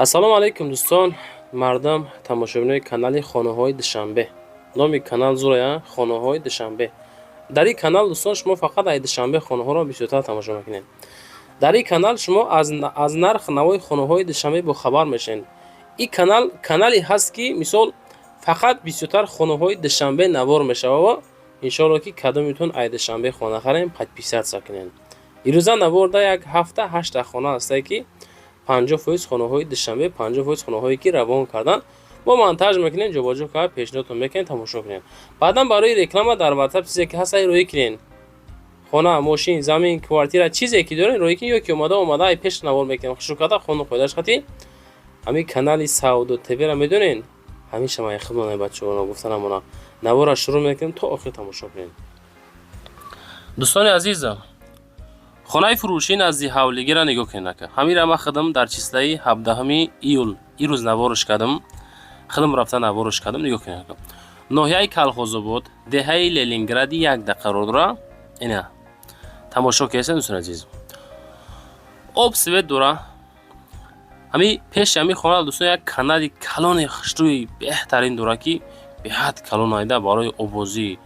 Ассалому алайкум, дӯстон, мардам, тамошобинои канали Хонаҳои Душанбе. Номи канал зурая, Хонаҳои Душанбе. Дар ин канал, дӯстон, шумо фақат ай Душанбе хонаҳоро бисёртар тамошо мекунед. Дар ин канал шумо аз нарх навои хонаҳои Душанбе бохабар мешавед. Ин канал канале ҳаст, ки мисол фақат бисёртар хонаҳои Душанбе навор мешавад. Иншоалло, ки кадомитон ай Душанбе хона харем, подписаться кунед. Ирӯза наворда як ҳафта ҳашта хона ҳастае, ки 50% хонаҳои Душанбе, 50% хонаҳое, ки равон кардан, мо монтаж мекунем, ҷобаҷо карда пешниҳодтон мекунем, тамошо кунем. Баъдан барои реклама дар ватсап чизе ки ҳаст, рӯӣ кунен. Хона, мошин, замин, квартира, чизе ки дорен, рӯӣ кунен, ё ки омада омада ай пеш навор мекунем. Хушрӯ карда хону қоидаш хати ҳамин канали Савдо ТВ-ра медонен, ҳамеша ман хидмат бачаҳо гуфтанамона. Навора шурӯъ мекунем, то охир тамошо кунем. Дӯстони азизам, хонаи фурӯшӣ назди ҳавлигиро нигоҳ кунед, ака. Ҳамира ман худам дар числаи 17 июл ирӯз наворш кардам, худам рафта наворш кардам. Нигоҳ кунед, ака. Ноҳияи Калхозобод, деҳаи Ленингради якда қарор дора. Ина тамошо кардед, дӯстони азиз. Об, свет дора. Ҳами пеши ҳами хона, дӯстон, як канали калони хушрӯи беҳтарин дора, ки беҳад калон айда барои обозӣ.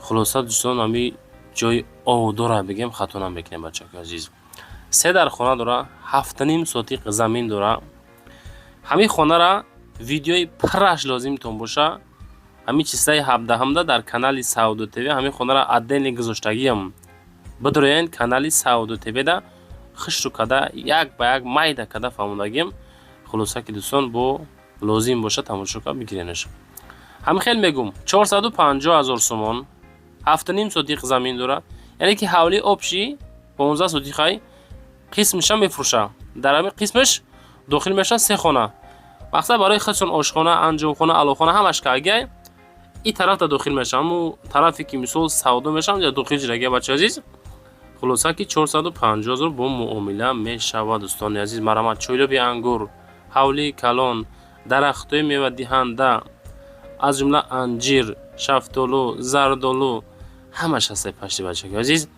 Хулоса, дӯстон, ҳами ҷои ов дора, бигем, хато намекунем, бачаҳои азиз. Се дар хона дора, 7,5 сотиқ замин дора. Ҳамин хонара видеои пурраш лозимтон боша, ҳамин числаи 17-ҳамда дар канали Савдо ТВ ҳамин хонара отдельно гузоштагиам. Бидроен канали Савдо ТВ-да, хушрӯ када, як ба як майда када фаҳмондагиам. Хулоса, ки дӯстон, бо лозим боша, тамошо кард бигиренаш. Ҳамин хел мегум, 450 000 сомон, 7,5 сотиқ замин дорад, яъне ки ҳавлии общий 15 сотиқай, қисмиша мефурӯша. Дар ҳамин қисмаш дохил мешавад се хона. Мақсад, барои худшон ошхона, анҷомхона, алоқхона ҳамаш кагай ин тарафта дохил мешавад. Ҳамун тарафе ки мисол савдо мешавад, дохил шудагия, бачаи азиз. Хулоса, ки 450 000 бо муомила мешавад, дӯстони азиз. Марҳамат, чойлоби ангур, ҳавлии калон, дарахтҳои мевадиҳанда, аз ҷумла анҷир, шафтолу, зардолу, ҳамаш ҳастаи пашти, бачаки азиз.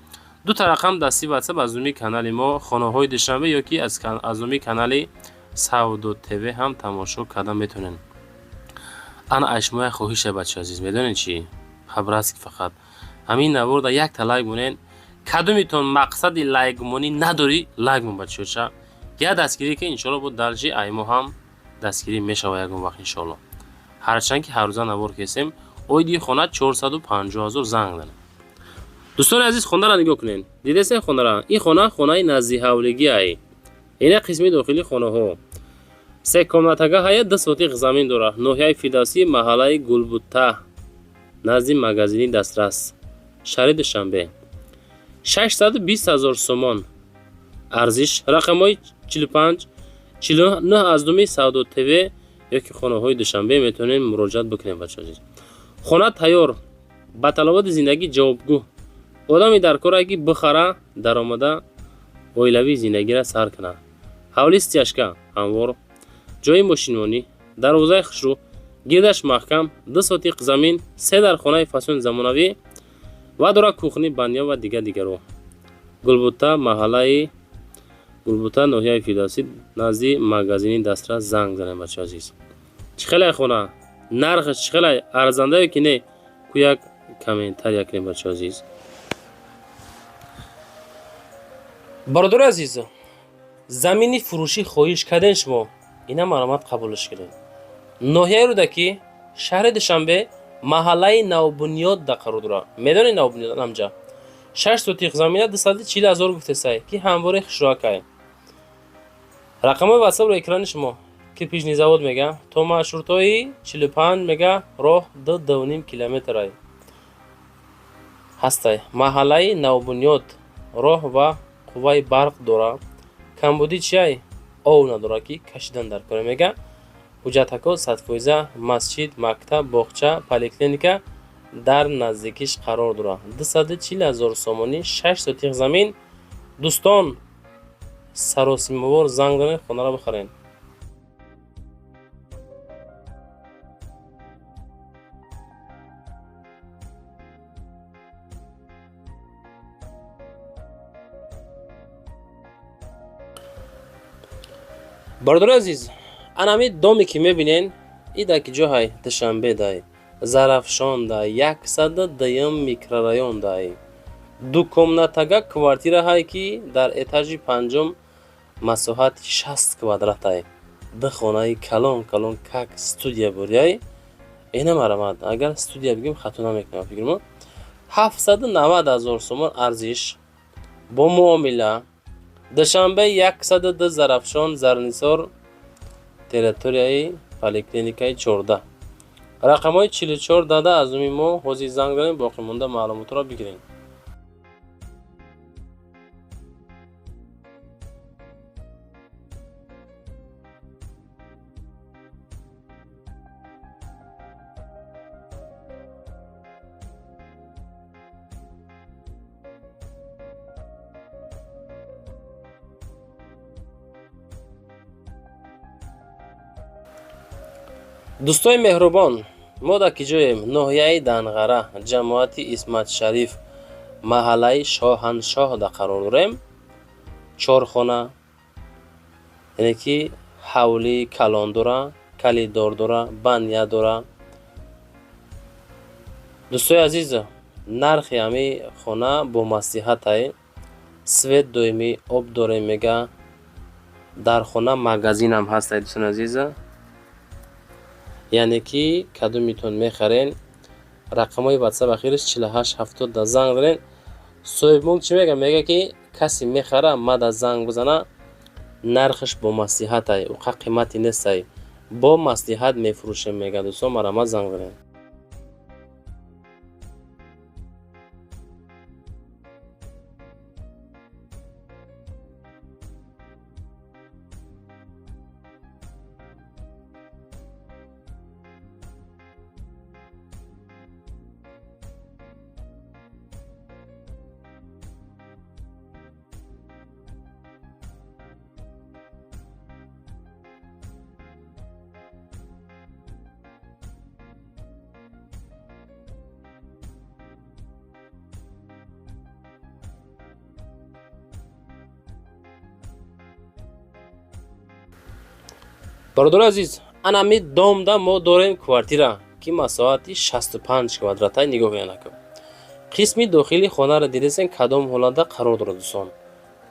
Дута рақам дасти ватсап аз номи канали мо Хонаҳои Душанбе ё ки аз номи канали Савдо ТВ ҳам тамошо карда метавонед. Ана ай шумо як хоҳише, бачаи азиз, медонед чӣ? По-братски, фақат ҳамин наворда якта лайк монед. Кадомитон мақсади лайкмонӣ надорӣ, лайк мон, бачаҳоша. Я дастгирӣ, ки иншоалло бо дарҷи аймо ҳам дастгирӣ мешава ягон вақт, иншоалло. Ҳарчанд ки ҳаррӯза навор кесем. Оиди хона 450 000 занг занед. Дӯстони азиз, хонаро нигоҳ кунед. Дидесен хонара? Ин хона хонаи назди ҳавлигиай. Ина қисми дохили хонаҳо. Се комнатага ҳая, 2 сотиқ замин дора. Ноҳияи Фирдавсӣ, маҳаллаи Гулбута, назди магазини Дастрас, шаҳри Душанбе. 620 000 сомон арзиш. Рақамҳои 45 49 аз номи Савдо ТВ ё ки Хонаҳои Душанбе метавонед муроҷиат бикунед, бачаҳо азиз. Хона тайёр, ба талаботи зиндагӣ ҷавобгӯ. Одаме дар коре, ки бихара, даромада оилавии зиндагиро сар кунад. Ҳавли стяжка, ҳамвор, ҷои мошинмонӣ, дарвозаи хушрӯ, гирдаш маҳкам, 2 сотиқ замин, се дар хонаи фасони замонавӣ ва дора кухня, баня ва дигар дигаро. Гулбута, маҳаллаи Гулбута, ноҳияи Фирдавсӣ, назди магазини Дастрас занг занед, бачаҳо азиз. Чӣ хелай хона? Нархаш чӣ хелай? Арзанда ё ки не? Ку як комментария кунед, бачаҳо азиз. Бародари азиз, замини фурӯшӣ хоҳиш кардем шумо, ина марҳамат, қабулш кунед. Ноҳияи Рӯдакӣ, шаҳри Душанбе, маҳаллаи Навбунёд да қарор дорад. Медонед Навбунёд амҷа? 6 сотиқ замина 240 000 гуфтесай, ки ҳамвори хушроакай. Рақамҳои ватсапро экрани шумо. Кирпичный завод мега, то маршрутҳои 45 мега, роҳ ду дуним километрай ҳастай. Маҳаллаи Навбунёд, роҳ ва қувваи барқ дора. Камбудӣ чиай? Ов надора, ки кашидан дар кора мега. Ҳуҷҷатҳако 100%, масҷид, мактаб, боғча, поликлиника дар наздикиш қарор дорад. 240 000 сомонӣ, 6 сотиқ замин. Дӯстон, саросимавор занг занед, хонаро бихаред. Бародари азиз, анами доме ки мебинен, и дар ки ҷоҳай? Душанбе дай, Зарафшон дай, 102-юм микрорайон дай. Дукомнатага квартира ҳай, ки дар этажи панҷум, масоҳати 60 квадратай. Ду хонаи калон калон, как студия буряй. Ина марамад, агар студия бигем, хато намекунам, фикрмо. 790 000 сомон арзиш, бо муомила. Душанбе, 102, Зарафшон, Зарнисор, территорияи поликлиникаи 14, рақамҳои 44 дада. Аз уми мо ҳозир занг занем, боқимонда маълумотро бигирем. Дӯстои меҳрубон, мо дар ки ҷоем? Ноҳияи Данғара, ҷамоати Исматшариф, маҳаллаи Шоҳаншоҳда қарор дорем. Чорхона, яъне ки ҳавлии калон дора, калидор дора, баня дора. Дӯстои азиз, нархи ҳамин хона бо маслиҳатай. Свет доимӣ, об дорем, мега. Дар хона магазинам ҳастай, дӯстони азиз. Яъне ки кадомитон мехарен, рақамҳои ватсап ахираш 48 70 да занг занен. Соҳибмулк чӣ мега? Мега, ки касе мехара, мада занг бизана, нархаш бо маслиҳатай, уқа қимати нестай, бо маслиҳат мефурӯшем, мега. Дӯстон, марҳамат, занг занед. Бародари азиз, анами домда мо дорем квартира, ки масоҳати 65 квадратай. Нигоҳ кунед, қисми дохили хонаро дидесен, кадом ҳолатда қарор дорад, дӯстон.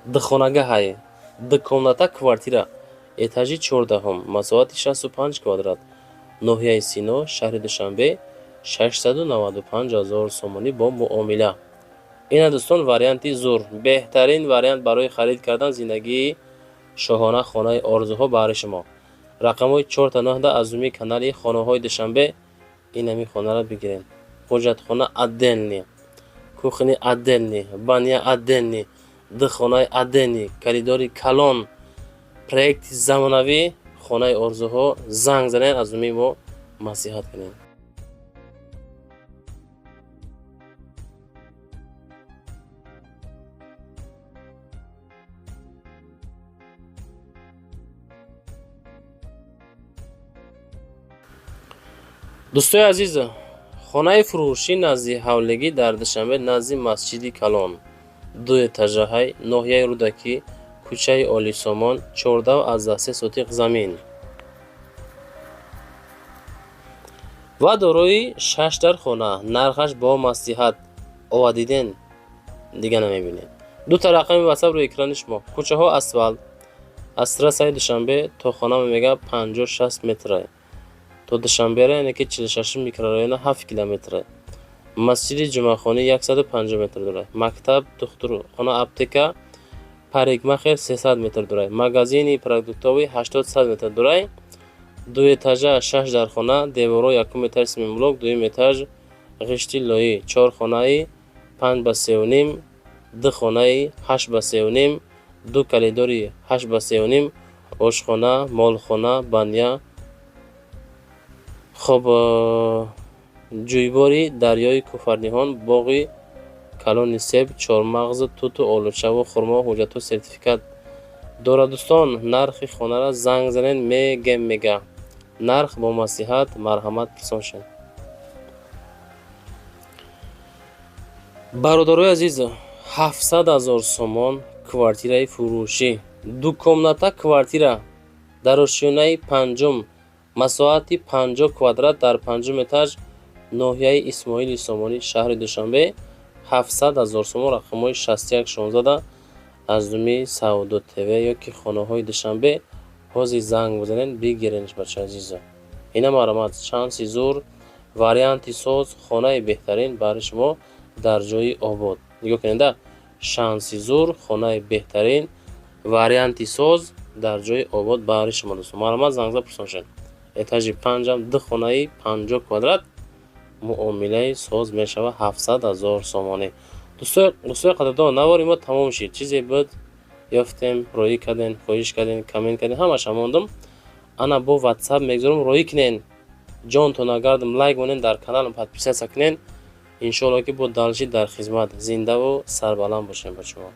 Духонага ҳай, дукомната квартира, этажи 14-ҳум, масоҳати 65 квадрат, ноҳияи Сино, шаҳри Душанбе, 695 ҳазор сомонӣ бо муомила. Ина, дӯстон, варианти зур, беҳтарин вариант барои харид кардан, зиндагии шоҳона, хонаи орзуҳо баҳри шумо. Рақамҳои чорта наҳда аз умии канали Хонаҳои Душанбе инами хонаро бигиред. Ҳоҷатхона отдельный, кухни отдельный, баня отдельный, ду хонаи отдельный, коридори калон, проекти замонавӣ, хонаи орзуҳо. Занг занед, аз умии мо маслиҳат кунед. Дӯстои азиз, хонаи фурӯшӣ назди ҳавлигӣ дар Душанбе, назди масҷиди калон, ду этажаҳай, ноҳияи Рӯдакӣ, кӯчаи Олисомон, 14,3 сотиқ замин ва дорои шаш дар хона. Нархаш бо маслиҳат, ова диден, дига намебинед. Дута рақами ватсап рӯи экрани шумо. Кӯчаҳо асфалт, аз трассаи Душанбе то хона, мега, 50-60 метра, то Душанбера, яъне ки 46 микрорайона, 7 километра, масҷиди ҷумъахонӣ 150 метр дорад, мактаб, духтурхона, аптека, парикмахер 300 метр дорад, магазини продуктовый 80-100 метр дорад. Дуэтажа, шаш дархона, деворо якум этаж семенблок, дуюм этаж ғишти лоӣ, чор хонаи 5 ба 3,5, ду хонаи 8 ба 3,5, ду коридори 8 ба 3,5, ошхона, молхона, баня. Хоб, ҷӯйбори дарёи Куфарниҳон, боғи калони себ, чормағзу туту олучаву хурмо, ҳуҷҷату сертификат дорад. Дӯстон, нархи хонаро занг занед, мегем, мега, нарх бо маслиҳат, марҳамат, пурсон шавед. Бародарои азиз, 700 000 сомон квартираи фурӯшӣ, дукомната квартира. Дар ошёнаи панҷум, масоҳати 50 квадрат, дар панҷум этаж, ноҳияи Исмоили Сомонӣ, шаҳри Душанбе, 700 000 сомон. Рақамҳои 61 16 аз думи Савдо ТВ ё ки хонаҳои Душанбе ҳозир занг бизанед, бигиренш, бачаи азизо. Ина, марҳамат, шанси зур, варианти соз, хонаи беҳтарин баҳри шумо дар ҷои обод. Нигоҳ кунед, шанси зур, хонаи беҳтарин, варианти соз дар ҷои обод баҳри шумо, дӯстон. Марҳамат, зангза пурсон шавед. Этажи панҷам, ду хонаи 50 квадрат, муомилаи соз мешавад, 700 000 сомонӣ. Дӯстои қадрдон, навори мо тамом шид. Чизе буд, ёфтем, роӣ кардем, хоҳиш кардем, коммент кардем, ҳамаша мондум. Ана, бо Ватсап мегузорам, роӣ кунен. Ҷонтон агардам, лайк монен, дар каналам подписаться кунен. Иншоалло, ки бо дальше дар хизмат, зиндаву сарбаланд бошем, бачаҳо.